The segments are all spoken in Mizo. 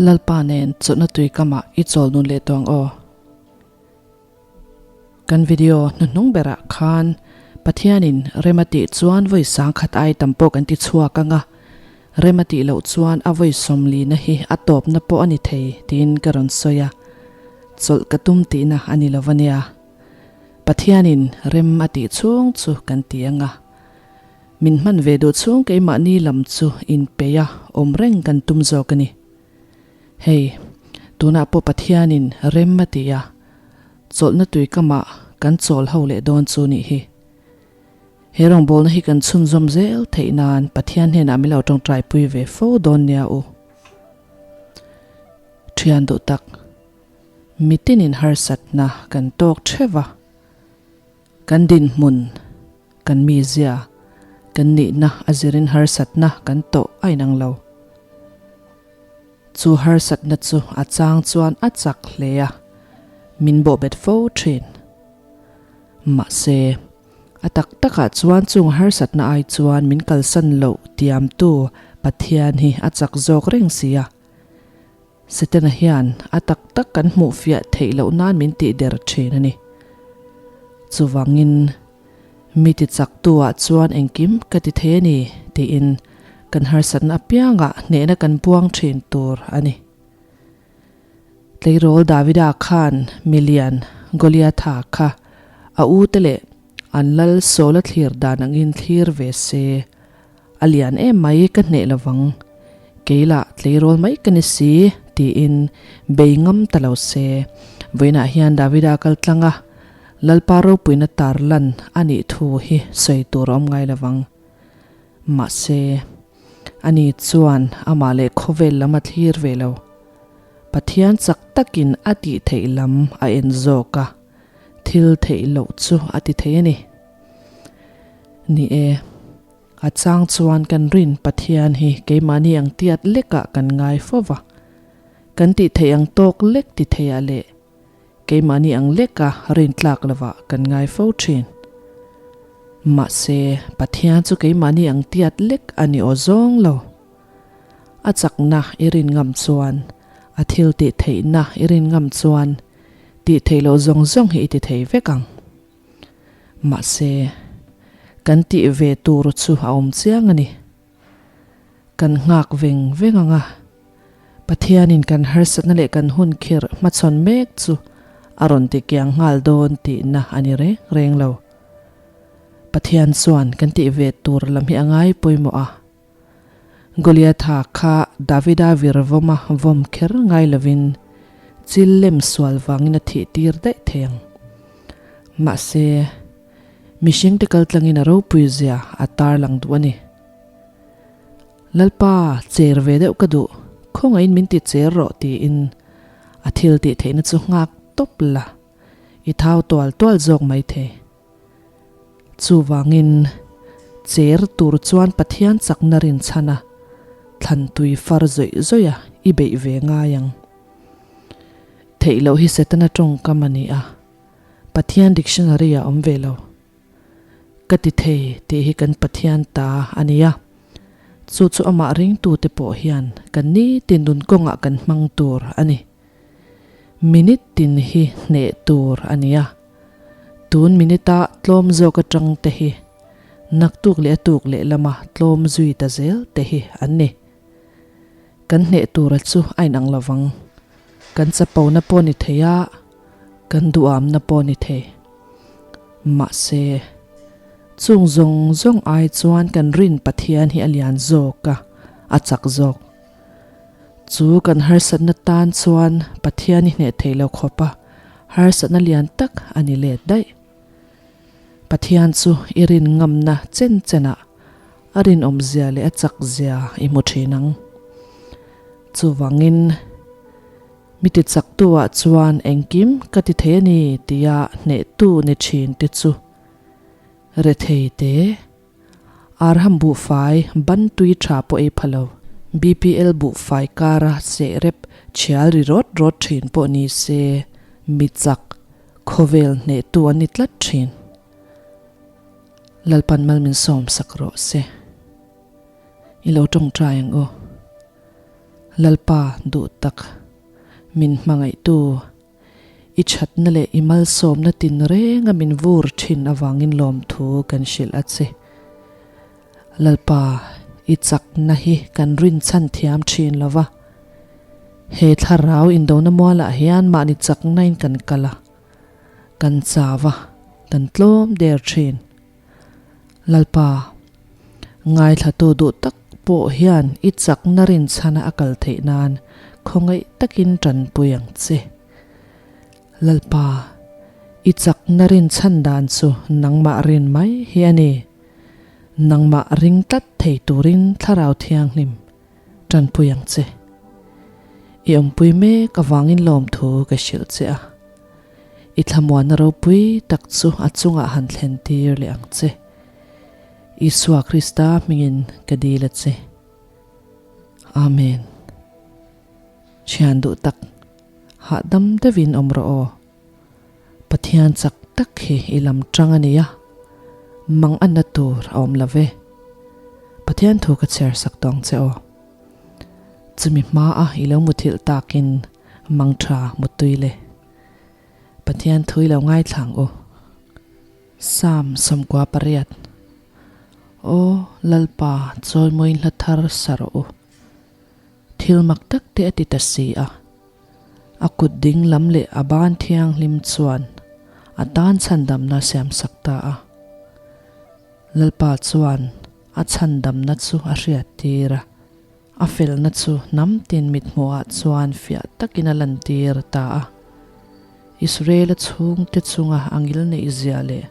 Lalpa nen chawlhna tui kamah i chawl nun leh tawh ang aw. Kan video hnuhnung berah khan Pathianin rem a tih chuan vawi sangkhat ai tam pawh kan ti chhuak ang a, rem a tih loh chuan a vawi sawmlina hi a tawpna pawh a ni thei tiin ka rawn sawi a, chawlh ka tum tihna a ni lo ania. Pathianin rem a tih chhung chu kan ti ang a. Min hman ve duh chhung keimahni lam chu inpeih a awm reng kan tum zawk a ni. Hei, tunah pawh Pathianin rem a ti a, chawlhna tui kamah kan chawl ho leh dawn chu nih hi. He rawngbawlna hi kan chhunzawm zel theih nan Pathian hnenah min lo tawngtaipui ve fo dawn nia u. Thian duh tak, mitinin harsatna kan tawk theuh a. Kan dinhmun, kan mizia, kan nihna a zirin harsatna kan tawh a inang lo. Chu harsatna chu a chang chuan a chak hle a, min bawhbet fo thin. Mahse, a tak takah chuan chung harsatna ai chuan min kalsan loh tiamtu Pathian hi a chak zawk reng si a. Setana hian a tak tak kan hmuh fiah theih loh nan min tih der thin a ni. Chuvangin, mi ti chaktu ah chuan engkim ka ti thei a ni tiin kan harsatna apiangah hnehna kan buang thin tur a ni. Tleirawl Davida khan milian Goliatha kha a ute leh an lal Saula thlir dan angin thlir ve se. A lian em mai ka hneh lovang, kei lah tleirawl mai ka ni si tiin bei ngam ta lo se. Vawiinah hian Davida kal tlang a, Lalpa ropuina tar lan a nih thu hi sawi tur a awm ngai lovang. Mahse, ani chuan amah leh khawvel lam a thlir ve lo. Pathian chak takin a tih theih lam a en zawk a, thil theih loh chu a ti thei a ni. Ni e, a chang chuan kan rin Pathian hi keimahni ang tiat lekah kan ngai fo va, kan tih theih ang tawk lek ti theiah leh keimahni ang leka rin tlak lovah kan ngai fo thin. Mahse, Pathian chu keimahni ang tiat lek a ni aw zawng lo. A chakna i rin ngam chuan, a thil tih theihna i rin ngam chuan tih theih loh zawng zawng hi i ti thei vek ang. Mahse, kan tih ve tur chu a awm chiang a ni. Kan nghak veng veng ang a, Pathianin kan harsatna leh kan hun khirh hmachhawn mek chu a rawn ti kiang nghal dawn tihna a ni reng reng lo. Pathian chuan kan tih ve tur lam hi a ngai pawimawh a. Goliatha kha Davida vir vawma vawm kher ngai lovin chil lem sual vangin a thih tir daih thei ang. Mahse, mihringte kaltlangin a ropui zia a tarlang duh a ni. Lalpa, cher ve deuh ka duh, khawngaihin min ti cher rawh tiin a thil tih theihna chu nghak tawp la, i thau tual tual zawk maithei. Chuvangin, cher tur chuan Pathian chakna rinchhan a, thlan tui far zawih zawih a i beih ve ngai ang. Theih loh hi Setana tawngkam a ni a, Pathian dictionary ah awm ve lo. Ka ti thei tih hi kan Pathian ta a ni a, chu chu amah ringtute pawh hian kan nitin nun kawngah kan hmang tur a ni. Minute tin hi hneh tur a ni a. Tun minute-a tlawm zawk atang te hi naktuk leh a tuk leh lama tlawm zui ta zel te hi an ni. Kan hneh tura chu a inang lovang. Kan chapona pawh ni thei a, kan duhamna pawh ni thei. Mahse, chung zawng zawng ai chuan kan rin Pathian hi a lian zawk a, a chak zawk. Chu kan harsatna tan chuan Pathian i hneh thei lo khawp a, harsatna lian tak a ni let daih. Pathian chu i rin ngamna chen chenah a rinawmzia leh a chakzia i hmu thin ang. Chuvangin, mi ti chaktu ah chuan engkim ka ti thei a ni tia hnehtu ni thin te chu rethei te, Arham buhfai ban tui tha pawh ei pha lo. BPL buhfai kara seh rep chhial ri rawt rawt thin pawh ni se, mi chak, khawvel hnehtu an ni tlat thin. Lalpan mal min sawm sak rawh se. I lo tawngtai ang u. Lalpa duh tak, min hmangaihtu, i thatna leh i malsawmna tinrenga min vur thin avangin lawmthu kan hrilh a che. Lalpa, i chakna hi kan rinchhan thiam thin lo va. He thlarau indona mualah hian mahni chaknain kan kal a, kan chau a, kan tlawm der thin. Lalpa, ngaithlatu duh tak pawh hian i chakna rinchhana a kal theih nan khawngaih takin tanpui ang che. Lalpa, i chakna rinchhan dan chu nangmah rin mai hi a ni. Nangmah ring tlat thei turin Thlarau Thianghlim tanpui ang che. I awmpui mek avangin lawmthu ka hrilh che a. I thlamuanna ropui tak chu a chungah han thlen tir leh ang che. Isua Krista hmingin ka dil a che. Amen. Thian duh tak, hahdam deuhin awm rawh aw. Pathian chak tak hi i lam tang a nia, mang anna tur a awm lo ve. Pathian thu ka chhiar sak tawng che aw. Chumi hma a i lo muthilh takin mang tha mutui le. Pathian thu i lo ngaithlang u. Psalm 98 Aw Lalpa chawimawiin hla thar sa rawh u. Thil mak tak te a ti ta si a. A kut ding lam leh a ban thianghlim chuan a tan chhandamna siamsak ta a. Lalpa chuan a chhandamna chu a hriattir a, a felna chu hnam tin mithmuhah chuan fiah takin a lantir ta a. Israela chhungte chunga a ngilneihzia leh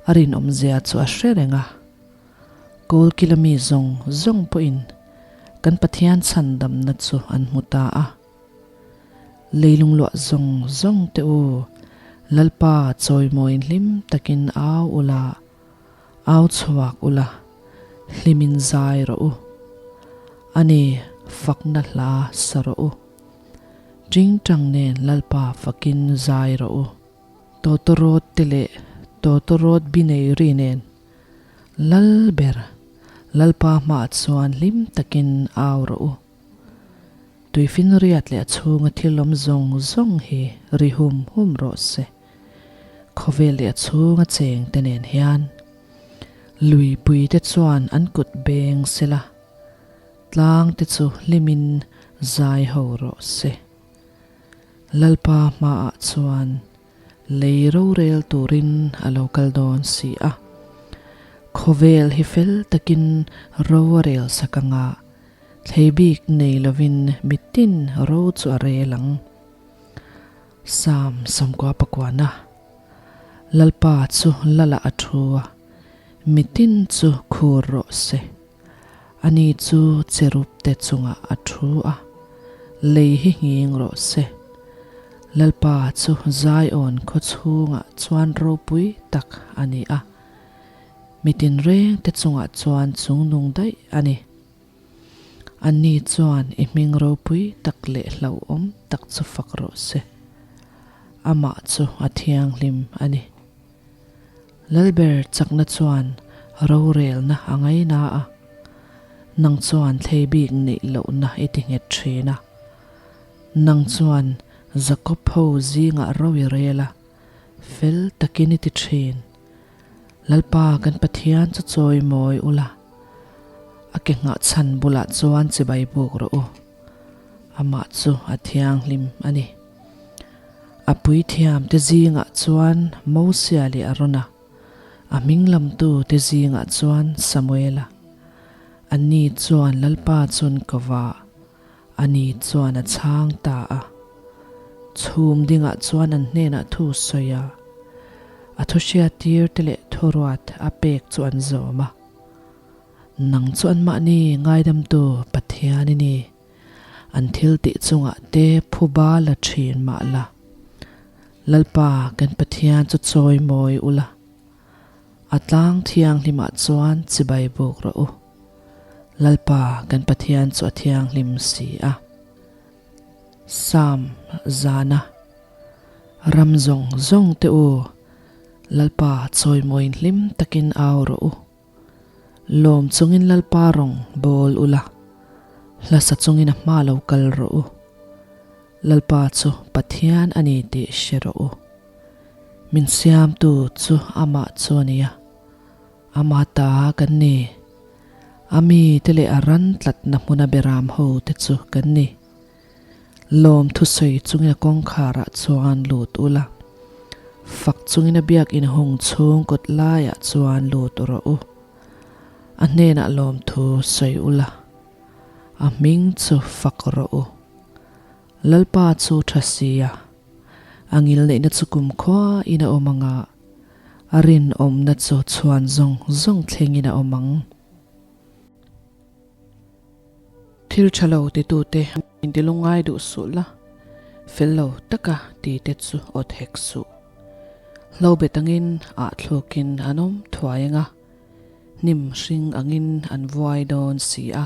a rinawmzia chu a hre reng a. Kawlkila mi zawng zawng pawhin kan Pathian chhandamna chu an hmu ta a. Leilung luah zawng zawng te u, Lalpa chawimawiin hlim takin au ula, au chhuak ula, hlimin zai rawh u. A ni, fakna hla sa rawh u. Tingtang nen Lalpa fakin zai rawh u. Tawtawrawt te leh tawtawrawt bi nei ri nen Lal ber, Lalpa hmaah chuan hlim takin au rawh u. Tuifinriat leh a chhunga thil awm zawng zawng hi ri hum hum rawh se. Khawvel leh a chhunga cheng te nen hian luipui te chuan an kut beng sela, tlang te chu hlimin zai ho rawh se. Lalpa hmaah chuan Lei rorel turin a lo kal dawn si a. Khawvel hi fel takin ro a rel sak anga, thlei bik nei lovin mitin ro chu a rel ang. Psalm 99 Lalpa chu Lalah a thu a, mitin chu khur rawh se. Ani chu cherub te chungah a thu a, lei hi nghing rawh se. Lalpa chu Zion khaw chhungah chuan ropui tak a ni a, mi tinreng te chungah chuan chungnung daih a ni. Anni chuan i hming ropui tak leh hlauhawm tak chu fak rawh se. Amah chu a thianghlim a ni. Lalber chakna chuan rorelna a ngaina a, nang chuan thlei bik neih lohna i ti nghet thin a. Nang chuan Jakob ho zingah ro i rel a, fel takin i ti thin. Lalpa kan Pathian chu chawi mawi ula, a ke nghah chhan bulah chuan chibai buk rawh u. Amah chu a thianghlim a ni. A puithiam te zingah chuan Mosia leh Arona, a hming lamtu te zingah chuan Samuela. Anni chuan Lalpa chun ko va, ani chuan a chhang ta a. Chhum dingah chuan an hnenah thu sawi a, a thuhriattir te leh thuruat a pek chu an zawm a. Nang chu anmahni ngaidamtu Pathian i ni. An thil tih chungah te phuba la thin mah la. Lalpa kan Pathian chu chawi mawi ula, a tlang thianghlimah chuan chibai buk rawh u. Lalpa kan Pathian chu a thianghlim si a. Psalm zana ram zawng zawng te u, Lalpa chawi mawiin hlim takin au rawh u. Lawm chungin Lalpa rawng bawl ula. Hla sa chungin a hma lo kal rawh u. Lalpa chu Pathian a ni tih hre rawh u. Min siamtu chu amah chu a ni a, ama ta kan ni. A mite leh a ran tlatna hmuna beram ho te chu kan ni. Lawm thusawi chungin a kawngkharah chuan lut ula, fak chungin a biakinn hung chhung kawt laiah chuan lut rawh u. A hnenah lawmthu sawi ula, a hming chu fak rawh u. Lalpa chu tha sia, a ngilneihna chu kumkhua in a awm anga, a rinawmna chu chhuan zawng zawng thlengin a awm ang. Thil tha lo titute inti lungngai duh suh la, fel lo taka tite chu awt hek suh. Hlo bet angin ah thlukin an awm thuai anga, hnim hring angin an vuai dawn si a.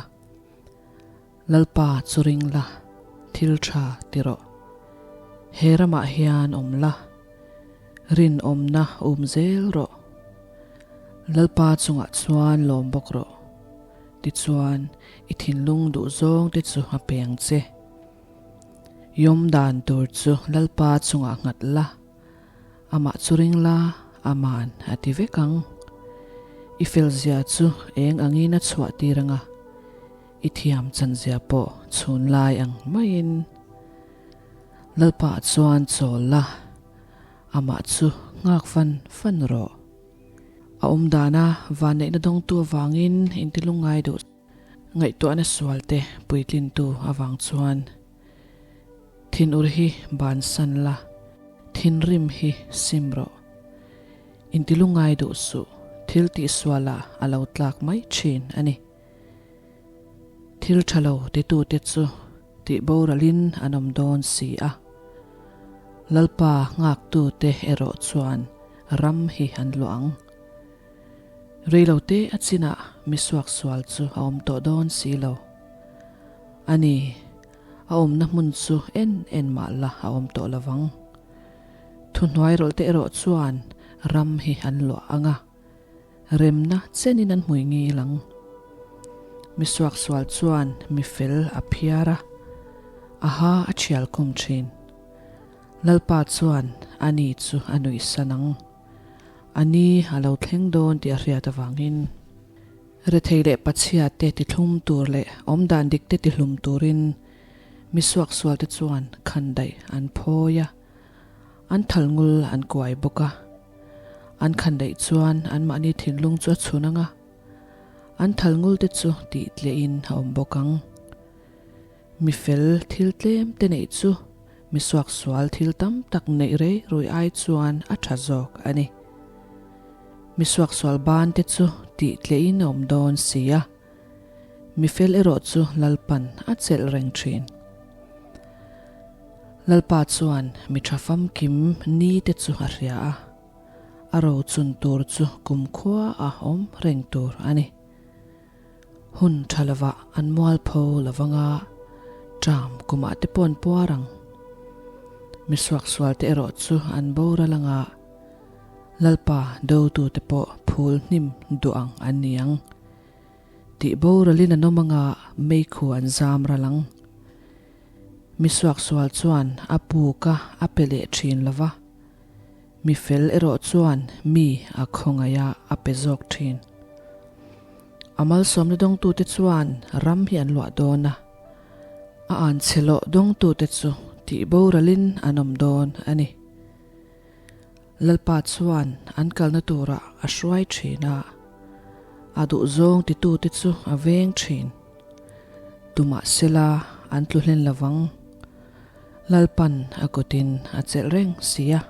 Lalpa chu ring la, thil tha ti rawh. He ramah hian awm la, rinawmna um zel rawh. Lalpa chungah chuan lawm bawk rawh. Tichuan, i thinlung duh zawng te chu a pe ang che. Yawm dan tur chu Lalpa chungah nghat la, amah chu ring la, aman a ti vek ang. I felzia chu eng angin a chhuah tir anga, i thiam chanzia pawh chhun lai ang maiin. Lalpa chuan chawl la, amah chu nghak fan fan rawh. A awm dana vanneihna dawngtu avangin intilungngai duh ngaihtuahna sualte puitlintu avang chuan thinur hi bansan la, thinrim hi sim rawh. Intilungngai duh suh, thil tihsualah a lo tlak mai thin a ni. Thil tha lo titute chu tih boralin an awm dawn si a. Lalpa nghaktute erawh chuan ram hi an luah ang. Reilote a chinah mi suaksual chu a awm tawh dawn si lo. A ni, a awmna hmun chu en en mah la a awm tawh lovang. Thuhnuairawlhte erawh chuan ram hi an luah ang a. Remna chenin an hmui ngil ang. Mi suaksual chuan mi fel a phiar a, a ha a thial khum thin. Lalpa chuan a ni chu a nuihsan ang. A ni a lo thleng dawn tih a hriat avangin. Rethei leh pachhia te tithlum tur leh awmdan dik te tihlum turin mi suaksual te chuan khandaih an phawi a, an thalngul an kuai bawk a. An khandaih chuan anmahni thinlung chu a chhun ang a, an thalngul te chu tih tliahin a awm bawk ang. Mi fel thil tlem te neih chu mi suaksual thil tam tak neih rei rui ai chuan a tha zawk a ni. Mi suaksual ban te chu tih tliahin a awm dawn si a, mi fel erawh chu Lalpan a chelh reng thin. Lalpa chuan mi tha famkim ni te chu a hria a, a rochun tur chu kumkhua a awm reng tur a ni. Hun tha lovah an mualpho lovanga ṭam kumah te pawh an puar ang. Mi suaksual te erawh chu an boral anga Lalpa dotute pawh phul hnim duh ang an ni ang. Tih boralin an awm anga meikhu an zam ral ang. Mi suaksual chuan a puk a a pe leh thin lo va, mi fel erawh chuan mi a khawngaih a a pe zawk thin. A malsawmna dawngtute chuan ram hi an luah dawn a, a anchhe lawh dawngtute chu tih boralin an awm dawn a ni. Lalpa chuan an kalna turah a hruai thin a, a duhzawng titute chu a veng thin. Tumah sela an tlu hlen lovang. Lalpan a kutin a chelh reng si a.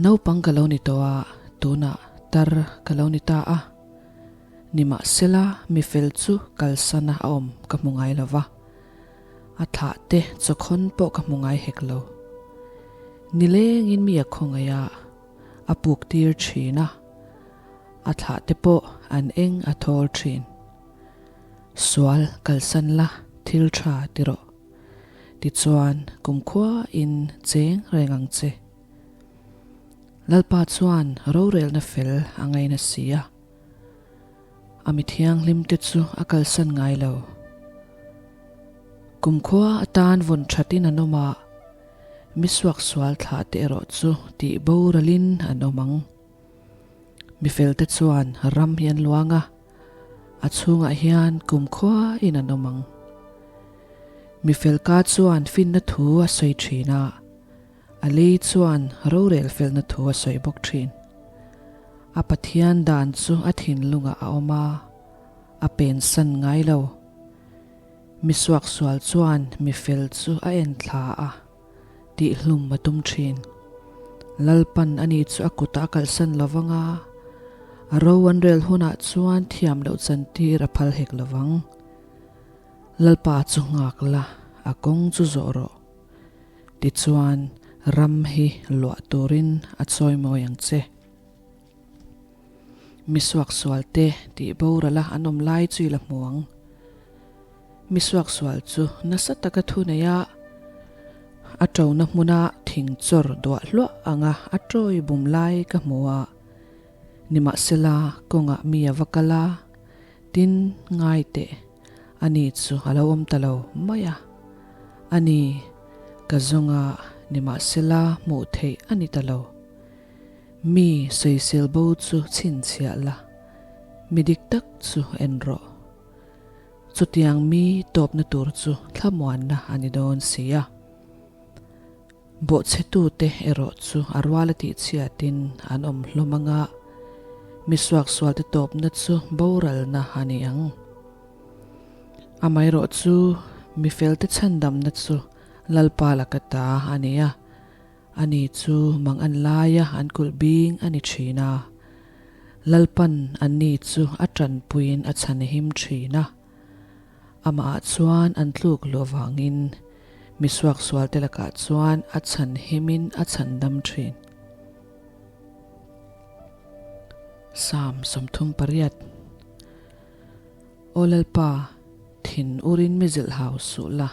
Naupang ka lo ni tawh a, tunah tar ka lo ni ta a. Nimahsela mi fel chu kalsana a awm ka hmu ngai lo va. A thlah te chawkhawn pawh ka hmu ngai hek lo. Nilengin mi a khawngaih a, a puk tir thin a, a thlah te pawh an eng a thawl thin. Sual kalsan la thil tha ti rawh. Tichuan kumkhua in cheng reng ang che. Lalpa chuan rorelna fel a ngaina si a. A mi thianghlimte chu a kalsan ngai lo. Kumkhua atan vawn thatin an awm a, mi suaksual thlahte erawh chu tih boralin an awm ang. Mi felte chuan ram hi an luang a, a chhungah hian kumkhua in an awm ang. Mi felka chuan finna thu a sawi thin a, a lei chuan rorel felna thu a sawi bawk thin. A Pathian dan chu a thinlungah a awm a, a pensan ngai lo. Mi suaksual chuan mi fel chu a en thla a. Tihhlum a tum thin. Lalpan ani chu a kutah a kalsan lo vang a, a ro an rel hunah chuan thiam loh chantir a phal hek lo vang. Lalpa chu nghak la, a kawng chu zawh rawh. Tichuan, ram hi luah turin a chawimawi ang che. Mi suaksualte tih borala an awm lai chu i la hmu ang. Mi suaksual chu nasa taka thu nei a, a ṭona hmuna thing chawr duah hluah anga a ṭawi bum lai ka hmu a. Nimahsela, kawngah mi a va kal a, tin, ngai teh, ani chu a lo awm ta lo mai a. Ani, ka zawnga nimahsela hmuh theih a ni ta lo. Mi sawisel bo chu chhinchhiah la, mi dik tak chu en rawh. Chutiang mi tawpna tur chu thlamuanna a ni dawn si a. Bawhchhetute erawh chu a ruala tihchhiatin an awm hlawm anga, mi suaksualte tawpna chu boralna a ni ang. Amaherawh chu mi felte chhandamna chu Lalpa laka ta a ni a. Ani chu mang an laia an kulh bing a ni thin a, Lalpan anni chu a tanpuiin a chhan him thin a. Amahah chuan an tluk luh avangin mi suaksualte lakah chuan a chhan himin a chhan dam thin. Psalm 38 Aw Lalpa, thin urin mi zilh hau suh la,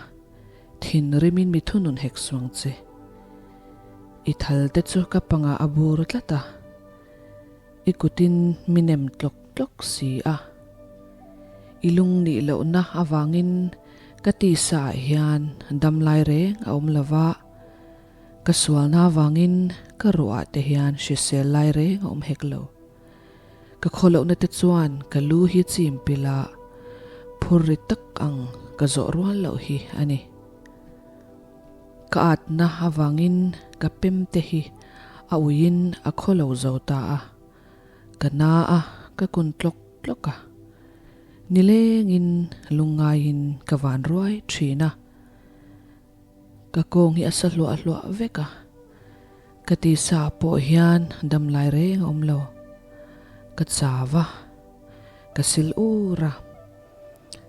thin rimin mi thunun hek suang che. I thal te chu ka pangah a bur tlat a, i kutin mi nem tlawk tlawk si a. I lung nih lohna avangin ka tisa ah hian dam lai reng a awm lo va, ka sualna avangin ka ruah ah te hian hrisel lai reng a awm hek lo. Ka khawlohna te chuan ka lu hi chim pilh a, phur ri tak ang ka zawh rual loh hi a ni. Ka atna avangin ka pem te hi a uiin a khawlo zo ta a, ka na a, ka kun tlawk tlawk a. Nilengin lungngaiin ka van ruai thin a. Ka kawng hi a sa hluah hluah vek a, ka tisa pawh hian damlai reng a awm lo. Ka chau a, ka sil ur a,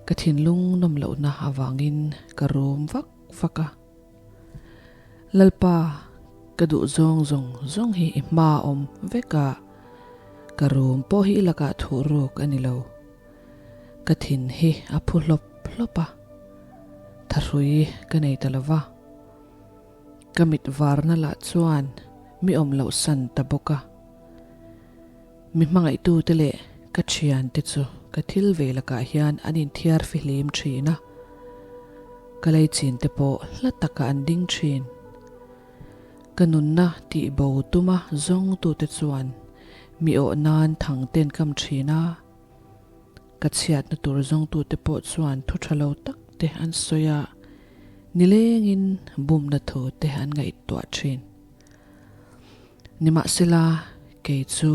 ka thinlung nawm lohna avangin ka rum vak vak a. Lalpa, ka duh zawng zawng zawng hi i hma a awm vek a, ka rum pawh hi i lakah thuh ruk a ni lo. Ka thin hi a phu hlawp hlawp a, thahrui ka nei ta lo va. Ka mit varna lah chuan mi awm loh san ta bawk a. Mi hmangaihtute leh ka thiante chu ka thil ve lakah hian an inthiar fihlim thin a, ka leichinte pawh hla takah an ding thin. Ka nunna tih bo tuma zawngtute chuan mi awh nan thang ten kam thin a. Ka chhiatna tur zawngtute pawh chuan thu tha lo tak te an sawi a, nilengin bumna thu te an ngaihtuah thin. Nimahsela, kei chu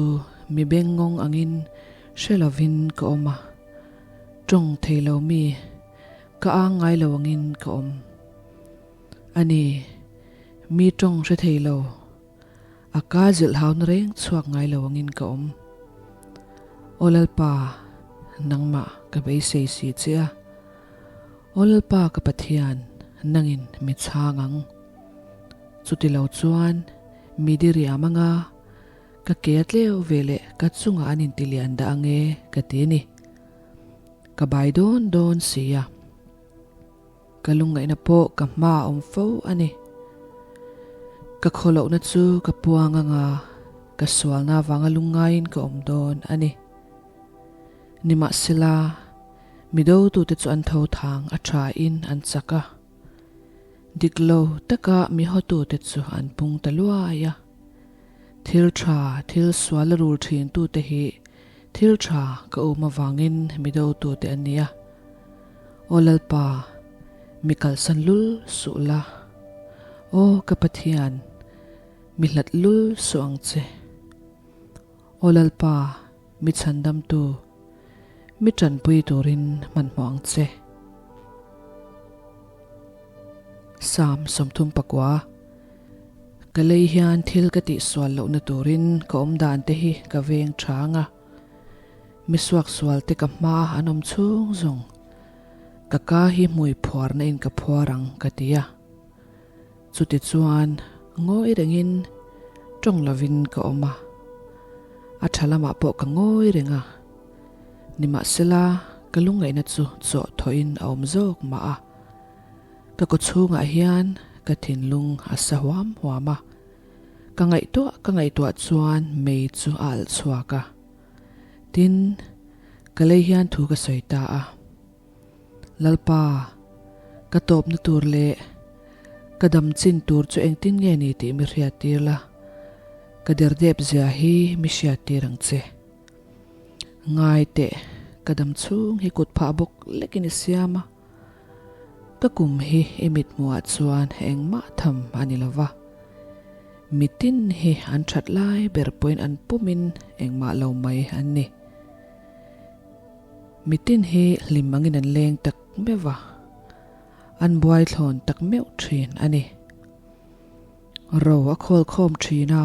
mi bengngawng angin hre lovin ka awm a, tawng thei lo mi ka ang ngai lo angin ka awm. A ni, mi tawng hre thei lo. A ka zilh hauna reng chhuak ngai lo angin ka awm. Aw Lalpa, nangmah ka beisei si che a. Aw Lalpa ka Pathian, nangin mi chhang ang. Chuti lo chuan mi diriam anga ka ke a tleu ve leh ka chungah an intilian dah ange ka ti a ni. Ka bai dawn dawn si a. Ka lungngaihna pawh ka hma a awm fo a ni. Ka khawlohna chu ka puang anga ka sualna avanga lungngaiin ka awm dawn a ni. Nimahsela, mi dotute chu an tho thang a thain an chak a. Dik lo taka mi hawtute chu an pung ta luai a. Thil tha, thil sual a rul thintute hi thil tha ka um avangin mi dotute an ni a. Aw Lalpa, mi kalsan lul suh la. Aw ka Pathian, mi hlat lul suh ang che. Aw Lalpa, mi chhandamtu, mi tanpui turin hmanhmawh ang che. Psalm 34 Ka lei hian thil ka tihsual lohna turin ka awmdan te hi ka veng thang a, mi suaksual te ka hma an awm chhung zawng ka ka hi hmui phuarna in ka phuar ang ka ti a. Chutichuan ngawi rengin tawng lovin ka awm a, a tha lamah pawh ka ngawi reng a. Nimahsela ka lungngaihna chu chawh thawhin a awm zawk mah a, ka kawchhungah hian ka thinlung a sa huam huam a, ka ngaihtuah ka ngaihtuah chuan mei chu a alh chhuak a. Tin, ka lei hian thu ka sawi ta a. Lalpa, ka tawpna tur leh ka dam chin tur chu engtin nge ni tih mi hriattir la, ka derdep zia hi mi hriattir ang che. Ngai teh, ka dam chhung hi kut phah bawk lekin i siam a, ka kum hi i mithmuhah chuan engmah tham a ni lo va. Mitin hi an that lai ber pawhin an pumin engmah lo mai an ni. Mitin hi hlim angin an leng tak meuh va, an buai thlawn tak meuh thin a ni. Ro a khawl khawm thin a,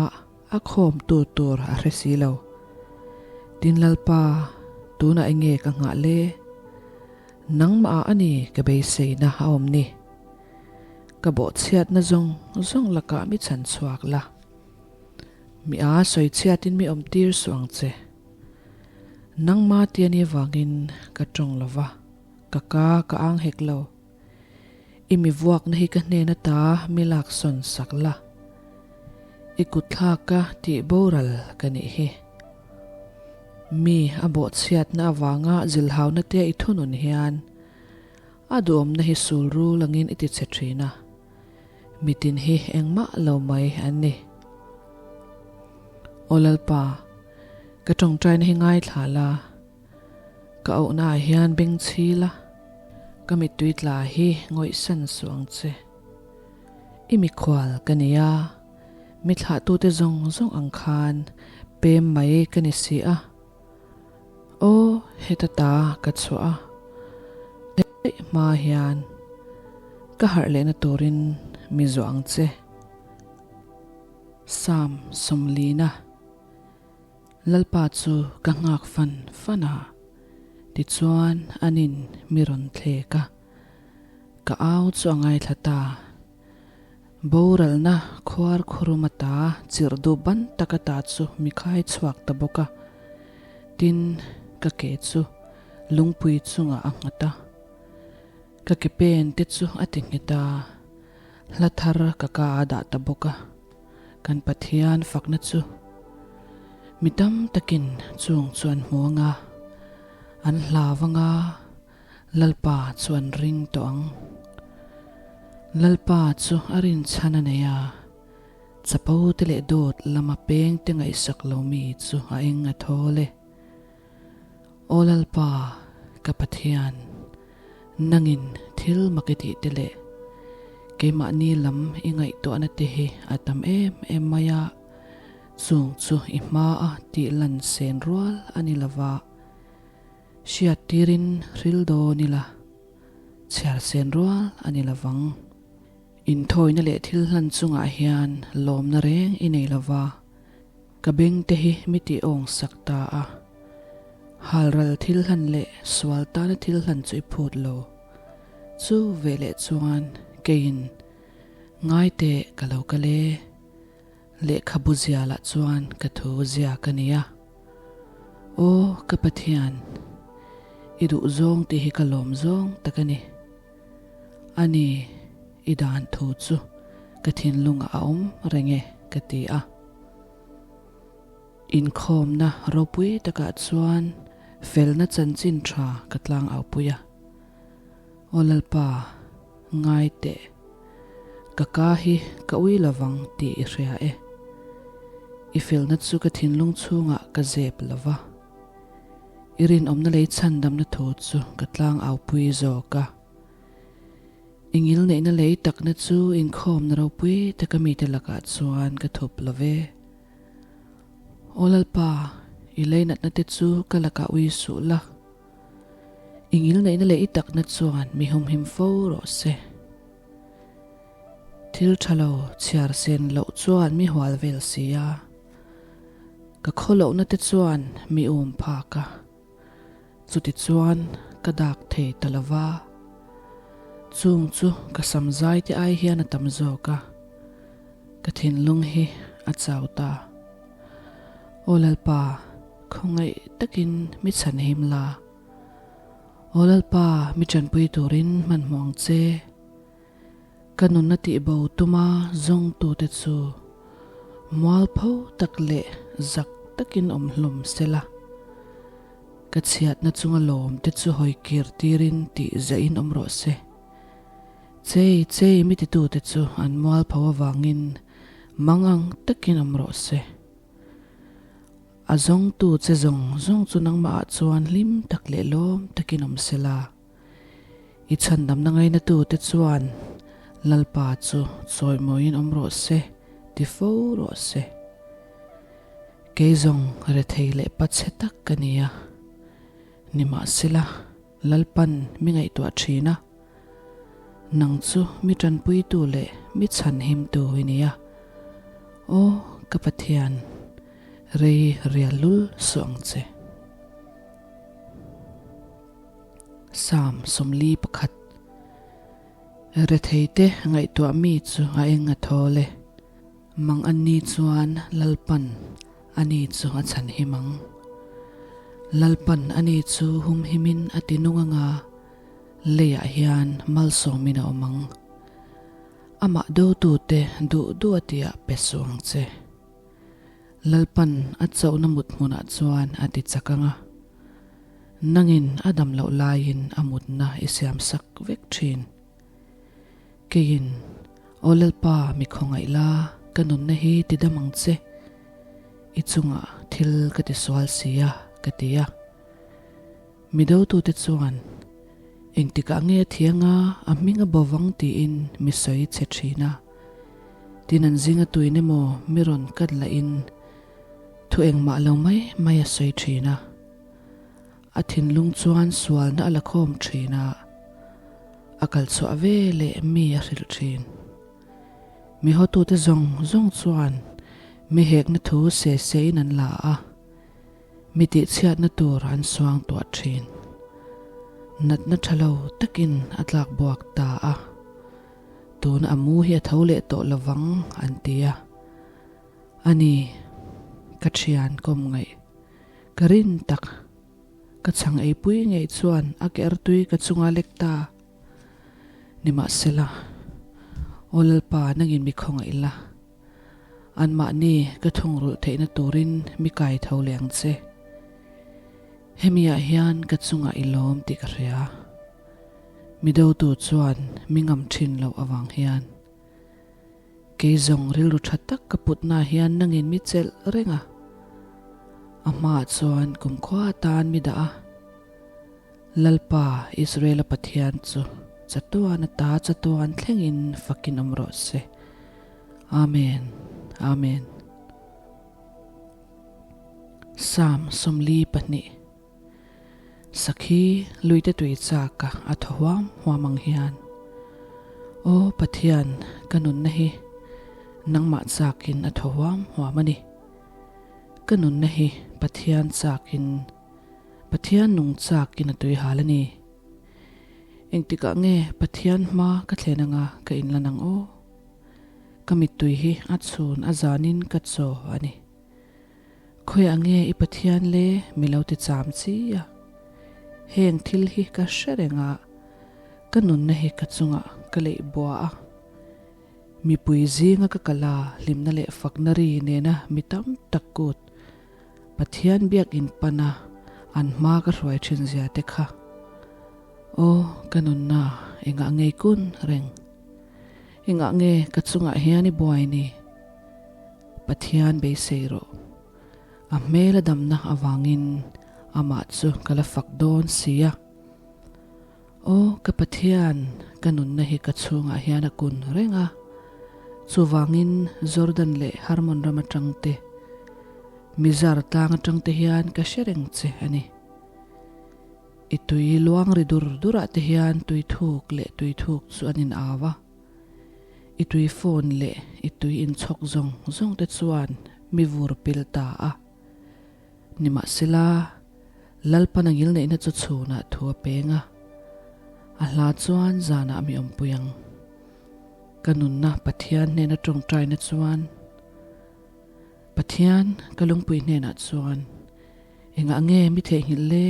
a khawm tu tur a hre si lo. Tin Lalpa, tunah enge ka nghah le? Nangmah ah a ni ka beiseina a awm ni. Ka bawhchhiatna zawng zawng lakah mi chhan chhuak la. Mi a sawichhiatin mi awmtir suh ang che. Nangma tia ni vangin ka tawng lo va, ka ka ka ang hek lo. I mi vuakna hi ka hnen ata mi laksawn sak la. I kutthlak ka tih boral ka nih hi. Mi a bawhchhiatna avanga zilhauna te i thunun hian a duhawmna hi sul rul angin i tichhe thin a, mitin hi engmah lo mai an ni. Aw Lalpa, ka tawngtaina hi ngaithla la. Ka auhna ah hian beng chhil a, ka mittui tla hi ngawihsan suh ang che. I mikhual ka ni a, mi thlahtute zawng zawng ang khan pem mai ka ni si a. Aw, heta ta ka chhuah a, daih hma hian ka harh lehna turin mi zuah ang che. Psalm 40. Lalpa chu ka nghak fan fan a, tichuan anin mi rawn thlek a, ka au chu a ngaithla ta. Boralna khuar khurum ata chirh duh ban tak ata chu mi khai chhuak ta bawk a, tin ka ke chu lungpui chungah a nghat a, ka ke pen te chu a ti nghet a, hla thar ka ka a dah ta bawk a. Kan Pathian fakna chu mi tam takin chung chu an hmu anga, an hlau anga, Lalpa chu an ring tawh ang. Lalpa chu a rinchhan a nei a, chapo te leh dawt lama peng te ngaihsak lo mi chu a eng a thawl e. Aw Lalpa, ka Pathian, nangin thil mak i tih te leh keimahni lam i ngaihtuahna te hi a tam em em mai a, chung chu i hmaa tih lan sen rual a ni lova, hriat tirin hril dawn ila, chhiar sen rual a ni lovang. Inthawina leh thil hlan chungah hian lawmna reng i nei lova. Ka beng te hi mi tih awng sak ta a, halral thil hlan leh sual tana thil hlan chu i phut lo. Chu ve leh chuan keiin ngai teh ka lo kal e, lehkhabu zia lah chuan ka thu zia ka nei a. Aw ka Pathian, i duh zawng tih hi ka lawm zawng tak a ni. A ni, i dan thu chu ka thinlungah a awm reng e, ka ti a. Inkhawmna ropui takah chuan Felna chanchin tha ka tlang au pui a. Aw Lalpa, ngai teh. Ka ka hi ka ui lovang tih i hria e. I felna chu ka thinlung chhungah ka zep lova. I rinawmna lei chhandamna thu chu ka tlang au pui zawk a. I ngilneihna lei takna chu inkhawmna ropui taka mite lakah chuan ka thup lo ve. Aw Lalpa, i leinatna te chu ka lakah ui suh la. I ngilneihna leh i takna chuan mi humhim fo rawh se. Thil tha lo chhiar sen loh chuan mi hual vel si a, ka khawlohna te chuan mi um phak a. Chutichuan ka dak thei ta lo va, chung chu ka sam zai te ai hian a tam zawk a, ka thinlung hi a chau ta. Aw Lalpa, khawngaih takin mi chhanhim la. Aw Lalpa, mi tanpui turin hmanhmawh ang che. Ka nunna tihbo tuma zawngtute chu mualpho tak leh zak takin awm hlawm se la, ka chhiatna chunga lawmte chu hawi kir tirin tih zahin awm rawh se. Chei chei mi titute chu an mualpho avangin mangang takin awm rawh se. A zawngtu che zawng zawng chu nangmahah chuan hlim tak leh lawm takin awm se la. I chhandamna ngainatute chuan Lalpa chu chawimawiin awm rawh se, ti fo rawh se. Kei zawng rethei leh pachhe tak ka ni a, nimahsela Lalpan mi ngaihtuah thin a, nang chu mi tanpuitu leh mi chhanhimtu i ni a. Aw ka Pathian, rei rial lul suh ang che. Psalm 41 Retheite ngaihtuah mi chu a eng a thawl e. Mang anni chuan Lalpan ani chu a chhanhim ang. Lalpan ani chu humhimin a ti nung anga leiah hian malsawmin a awm ang. Amah dotute duh duh a tiah pe suh ang che. Lalpan a chauhna mut hmunah chuan a ti chak ang a, nangin a dam loh laiin a mutna i siam sak vek thin. Keiin, Aw Lalpa, mi khawngaih la, ka nunna hi ti dam ang che, i chungah thil ka ti sual si a, ka ti a. Mi dotute chuan, Engtikah nge a thiang a, a hming a bo vang tiin mi sawi chhe thin a. Tin an zinga tuin emaw mi rawn kat lahin thu engmah lo mai mai a sawi thin a. A thinlung chuan sualna a la khawm thin a, a kal chhuah ve leh mi a hrilh thin. Mi hawtute zawng zawng chuan mi hekna thu se sein an la a. Mi tihchhiatna tur an suang tuah thin. Natna tha lo takin a tlak buak ta a, tuna a mu hi a tho leh tawh lovang an ti a. A ni, ka thian kawm ngaih, ka rin tak, ka chhang eipui ngei chuan a ke artui ka chunga lek ta. Nimahsela, Aw Lalpa nangin mi khawngaih la. Anmahni ka thungrulh theihna turin mi kai tho leh ang che. Hemiah hian ka chungah i lawm tih ka hria. Mi dotu chuan mi ngam thin loh avang hian. Kei zawng rilru tha tak ka putna hian nangin mi chelh reng a. A hmaah chuan kumkhua atan mi dah a. Lalpa, Israela Pathian chu chatuan ata chatuan thlengin fakin awm rawh se. Amen. Amen. Psalm 42 Sakhi luite tui chaka a thaw huam huam ang hian, Aw Pathian, ka nunna hi nangmah chakin a thaw huam huam a ni. Ka nunna hi Pathian chakin Pathian nung chakin a tui hal a ni. Engtikah nge Pathian hma ka thlen anga ka inlan ang aw? Ka mittui hi a chhun a zanin ka chaw a ni. Khawiah nge i Pathian le mi lo ti cham chi a? Heng thil hi ka hre reng a, ka nunna hi ka chungah ka leih bua a. Mipui zinga ka kal a, hlimna leh fakna ri nena mi tam tak kut Pathian biakinn pana An hma ka hruai thin zia te kha. Aw ka nunna engah nge i kun reng? Engah nge ka chungah hian i buai ni? Pathian beisei rawh. A hmel a damna avangin amah chu ka la fak dawn si a. Aw ka Pathian, ka nunna hi ka chhungah hian a kun reng a. Chuvangin Jordan leh Hermon ram atang te, Mizar tlang atang te hian ka hre reng che a ni. I tui luang ri dur durah te hian tui thuk leh tui thuk chu an in au a. I tui phone leh i tui inchhawk zawng zawng te chuan mi vur pil ta a. Nimahsela, Lalpan a ngilneihna chu chhunah thu a peng a, a hla chuan zanah mi awmpui ang. Ka nunna Pathian hnena tawngtaina chuan, Pathian ka lungpui hnenah chuan, Engah nge mi theihnghilh le?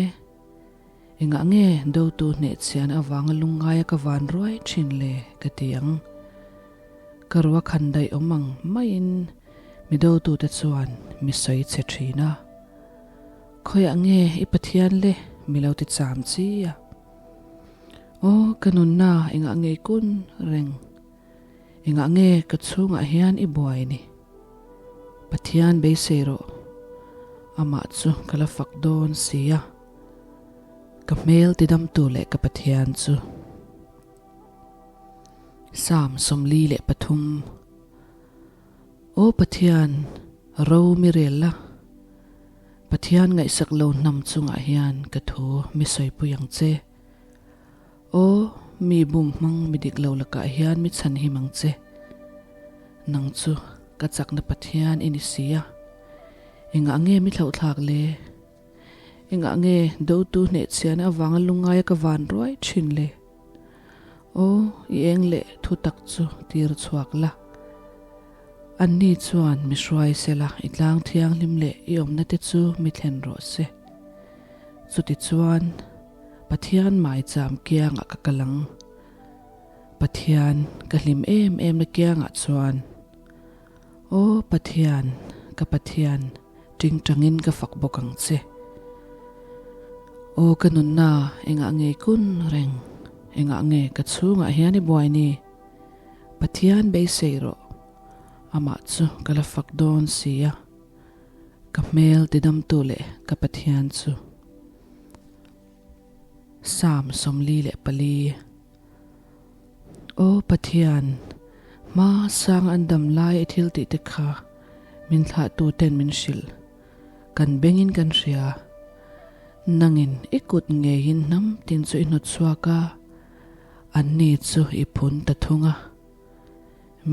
Engah nge dotu hnehchhian avanga lungngaia ka van ruai thin le? ka ti ang. Ka rua khan daih awm ang maiin mi dotute chuan mi sawi chhe thin a. Khawiah nge i Pathian le mi lo ti cham chi a? Aw ka nunna engah nge i kun reng? Engah nge ka chhungah hian i buai ni? Pathian beisei rawh, amah chu ka la fak dawn si a, ka hmel tidamtu leh ka Pathian chu. Psalm 43 Aw Pathian, ro mi rel la, Pathian ngaihsak lo hnam chungah hian ka thu mi sawipui ang che. Aw, mi bum hmang mi dik lo lakah hian mi chhan him ang che. Nang chu ka chakna Pathian i ni si a. Engah nge mi thlauhthlak le? Engah nge dotu hnehchhiahna avanga lungngaia ka van ruai thin le? Aw, i eng leh thu tak chu tir chhuak la. Anni chuan mi hruai sela i tlang thianghlim leh i awmna te chu mi thlen rawh se. Chutichuan, Pathian maicham kiangah ka kal ang. Pathian, ka hlim em em na kiangah chuan. Aw Pathian, ka Pathian, tingtangin ka fak bawk ang che. Aw ka nunna, engah nge kun reng? Engah nge ka chhungah hian i buai ni? Pathian beisei rawh, amah chu ka la fak dawn si a. Ka hmel tidamtu leh ka Pathian chu. Psalm 44 Aw Pathian, hma sang an dam lai i thil tih te kha min thlahtu ten min hrilh, kan bengin kan hria. Nangin i kut ngeiin hnam tin chu i hnawt chhuak a, anni chu i phun ta thung a.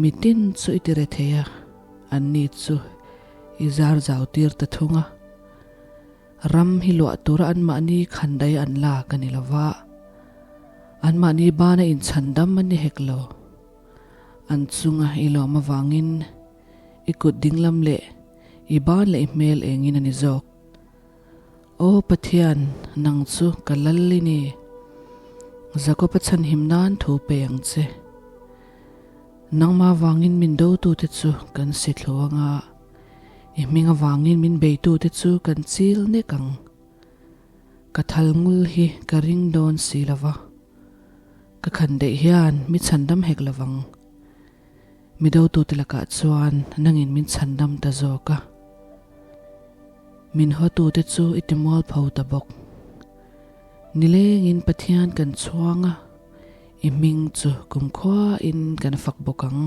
Mitin chu i ti re thei a, anni chu i zar zau tir ta thung a. Ram hi luah tura anmahni khandai an lak a ni lo va, anmahni bana inchhandam a ni hek lo. An chunga i lawm avangin i kut dinglam leh i ban leh i hmel engin a ni zawk. Aw Pathian, nang chu ka lal i ni. Jakob-a chhanhim nan thu pe ang che. Nangmah vangin min dotute chu kan si thlu anga, i hming avangin min beitute chu kan chil nek ang. Ka thal ngul hi ka ring dawn si lo va, ka khan daih hian mi chhandam hek lo vang. Mi dotute lakah chuan nangin min chhandam ta zawk a, min hawtute chu i timualpho ta bawk. Nilengin Pathian kan chhuang a. I hming chu kumkhuain kan fak bawk ang.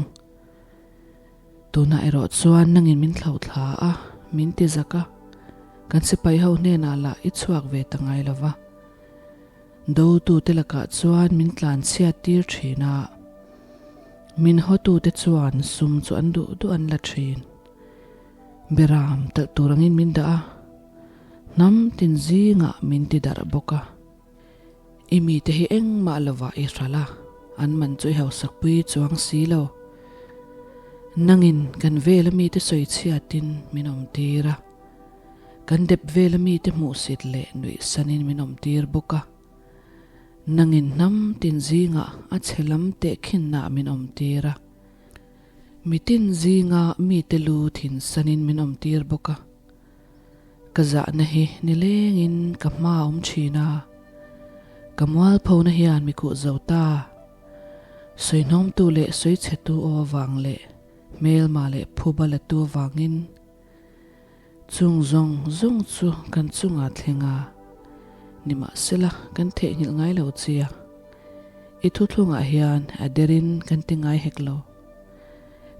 Tunah erawh chuan nangin min thlauhthla a, min ti zak a, kan sipai ho hnenah lah i chhuak ve ta ngai lo va. Dotute lakah chuan min tlanchhiat tir thin a, min hawtute chuan sum chu an duh duh an la thin. Beram talh tur angin min dah a, hnam tin zingah min ti darh bawk a. I mite hi engmah lovah i hralh a, an man chu i hausakpui chuang si lo. Nangin kan vela mite sawi chhiatin min awmtir a, kan dep vela mite hmuhsit leh nuihsanin min awmtir bawk a. Nangin hnam tin zingah a chhe lam tehkhinnaah min awmtir a, mitin zinga mite lu thinsanin min awmtir bawk a. Ka zahna hi nilengin ka hma a awm thin a, ka mualphona hian mi kuh zo ta. Sawihnawmtu leh sawichhetu aw avang leh hmelma leh phuba latu avangin chung zawng zawng chu kan chungah thleng a, nimahsela kan theihnghilh ngai lo chi a, i thuthlungah hian a derin kan ti ngai hek lo.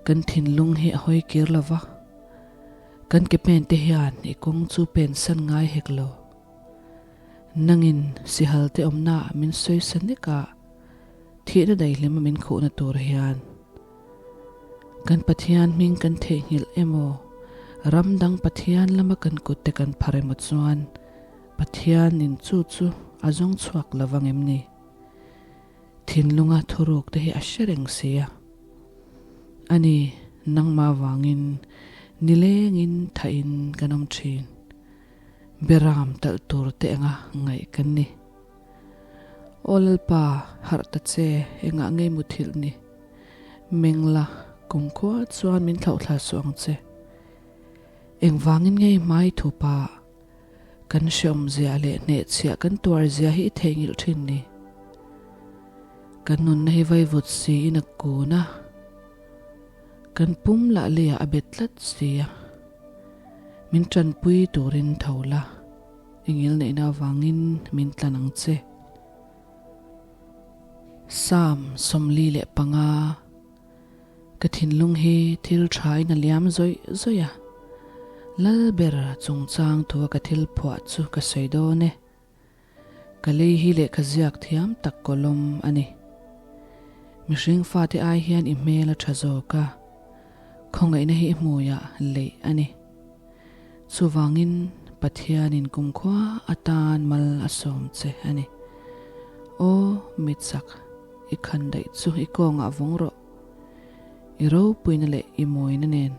Kan thinlung hi a hawi kir lo va, kan ke pen te hian i kawng chu pen san ngai hek lo. Nangin sihal te awmna min sawi sa nek a, thihna daihlima min khuhna tur hian kan Pathian hming kan theihnghilh emaw, ram dang Pathian lama kan kut te kan phar emaw chuan Pathianin chu chu a zawng chhuak lo vang em ni? Thinlunga thuruk te hi a hre reng si a. Ani, nangmah vangin nilengin thahin kan awm thin. Beram talh tur te anga ngaih kan ni. Aw Lalpa, harh ta che, engah ngei muthilh ni? Mengla, kumkhua chuan min thlauhthla suh ang che. Engvangin ngei hmai thupa kan hreawmzia leh hnehchhiah kan tuarzia hi i theihnghilh thin ni. Kan nunna hi vaivut siin a kun a, kan pum lah leiah a bet tlat si a. Min tanpui turin tho la, i ngilneihna avangin min tlan ang che. Psalm 45. Ka thinlung hi thil thain a liam zawih zawih a, Lalber chungchang thua ka thil phuah chu ka sawi dawn e. Ka lei hi lehkha ziak thiam tak kawlawm a ni. Mihring fate ai hian i hmel a tha zawk a, khawngaihna hi i hmuiah leih a ni. Chuvangin Pathianin kumkhua atan mal a sawm che a ni. Aw, mitchak, i khan daih chu i kawngah vawng rawh. I ropuina leh i mawina nen.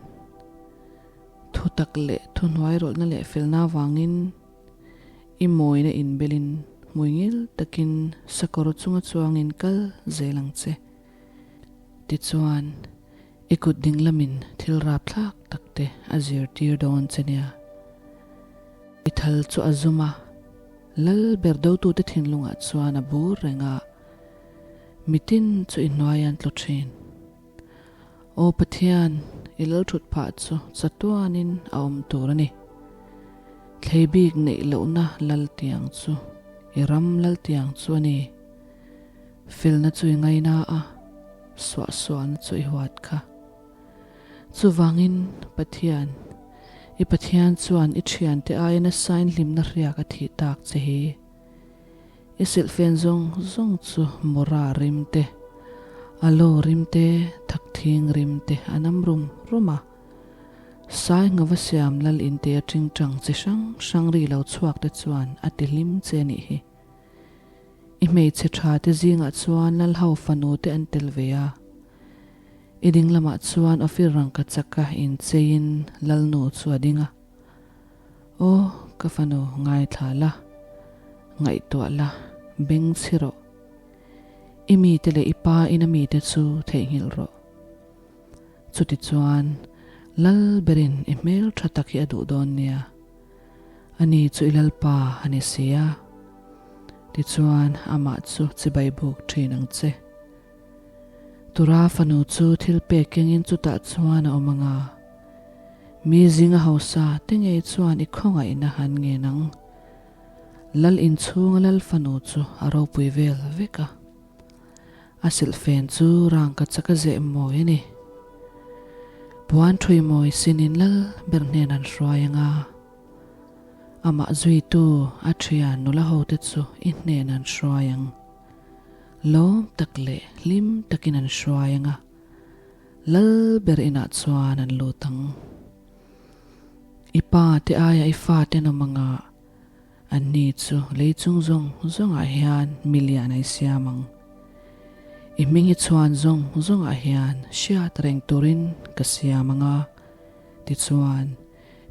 Thutak leh thuhnuairawlhna leh felna avangin i mawina inbelin hmuingil takin sakawr chunga chuangin kal zel ang che. Tichuan, i kut ding lamin thil rapthlak takte a zirtir dawn che nia. I thal chu a zum a, lal ber dotute thinlungah chuan a bur reng a, mitin chu i hnuai an tlu thin. Aw Pathian, i lal thut phah chu chatuanin a awm tur a ni. Thlei bik neih lohna lal tiang chu i ram lal tiang chu a ni. Felna chu i ngaina a, suahsualna chu i huat kha. Chuvangin, Pathian, i Pathian chuan i thiante aia nasain hlimna hriak a thih tak che hi. I silhfen zawng zawng chu mawra rim te, aloe rim te, thakthing rim te a nam rum rum a. Sai ngava siam lal inte a tingtang chi hrang hrang ri lo chhuak te chuan a ti hlim che a nih hi. I hmeichhe tha te zingah chuan lal ho fanu te an tel ve a. I ding lamah chuan Ophir rangkachaka incheiin lalnu chu a ding a. Aw, ka fanu, ngaithla la, ngaihtuah la, beng chhi rawh. I mite leh i pa ina mite chu theihnghilh rawh. Chutichuan, Lal berin i hmel tha tak hi a duh dawn nia. Ani chu i Lalpa a ni si a. Tichuan, amah chu chibai buk thin ang che. Tura fanu chu thil pek kengin chutah chuan a awm ang a. Mi zinga hausa te ngei chuan i khawngaihna an ngen ang. Lal inchhunga lal fanu chu a ropui vel vek a. A silhfen chu rangka chaka zeh mawi a ni. Puan thui mawi sinin lal ber hnen an hruai ang a. Amah zuitu a thian nula hote chu i hnen an hruai ang. Lawm tak leh hlim takin an hruai ang a, lal ber inah chuan an lut ang. I pa te aia i fa ten awm ang a, anni chu lei chung zawng zawngah hian mi lian a i siam ang. I hming hi chhuan zawng zawngah hian hriat reng turin ka siam ang a, tichuan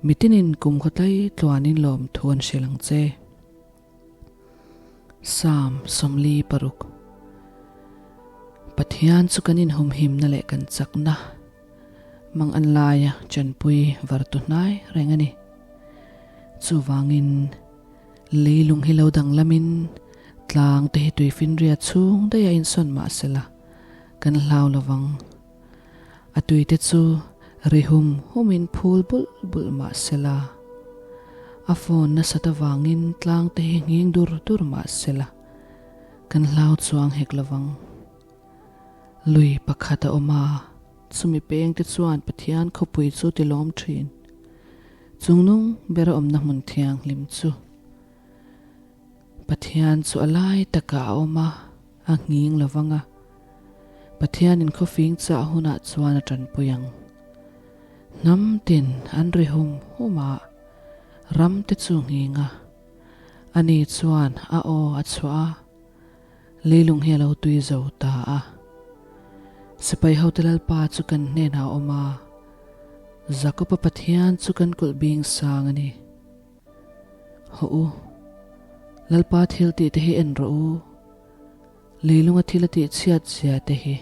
mitinin kum khawtlai tluanin lawmthu an hrilh ang che. Psalm 46 Pathian chu kan inhumhimna leh kan chakna mang an laia chanpui vartu hnai reng a ni. Chuvangin, leilung hi lo danglamin tlang te hi tuifinriat chhung daih a insawn mah sela, kan hlau lovang. A tuite chu ri hum humin phul bulh bulh mah sela, a phone nasat avangin tlang te hi nghing dur dur mah sela, kan hlau chuang hek lovang. Lui pakhat a awm a, chumi peng te chuan Pathian khawpui chu ti lawm thin. Chungnung ber a awmna hmun thianghlim chu Pathian chu a lai takah a awm a, a nghing lovang a. Pathianin khawfing chah hunah chuan a tanpui ang. Hnam tin an ri hum hum a, ram te chu nghing a. Ani chuan a aw a chhuah a, leilung hi a lo tui zo ta a. Sipai hote Lalpa chu kan hnenah a awm a, Jakoba Pathian chu kan kulh bing sang a ni. Hawh u, Lalpa thil tih te hi en rawh u. Leilunga thil a tih chhiat zia te hi.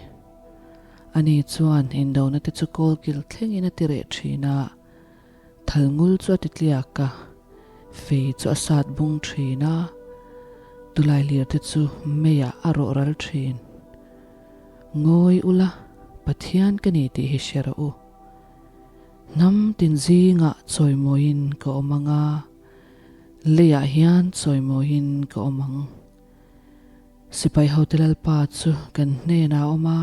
Ani chuan indona te chu kawlkil thlengin a ti reh thin a, thal ngul chu a ti tliak a, fei chu a sat bung thin a, tulai lir te chu meiah a rawh ral thin. Ngawi ula, Pathian ka ni tih hi hre rawh u. Hnam tin zingah chawimawiin ka awm ang a, leiah hian chawimawiin ka awm ang. Sipai hote Lalpa chu kan hnenah a awm a,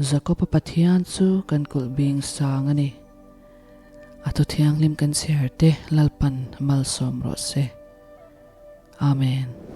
Jakoba Pathian chu kan kulh bing sang a ni. A thu thianghlim kan chhiar te Lalpan malsawm rawh se. Amen.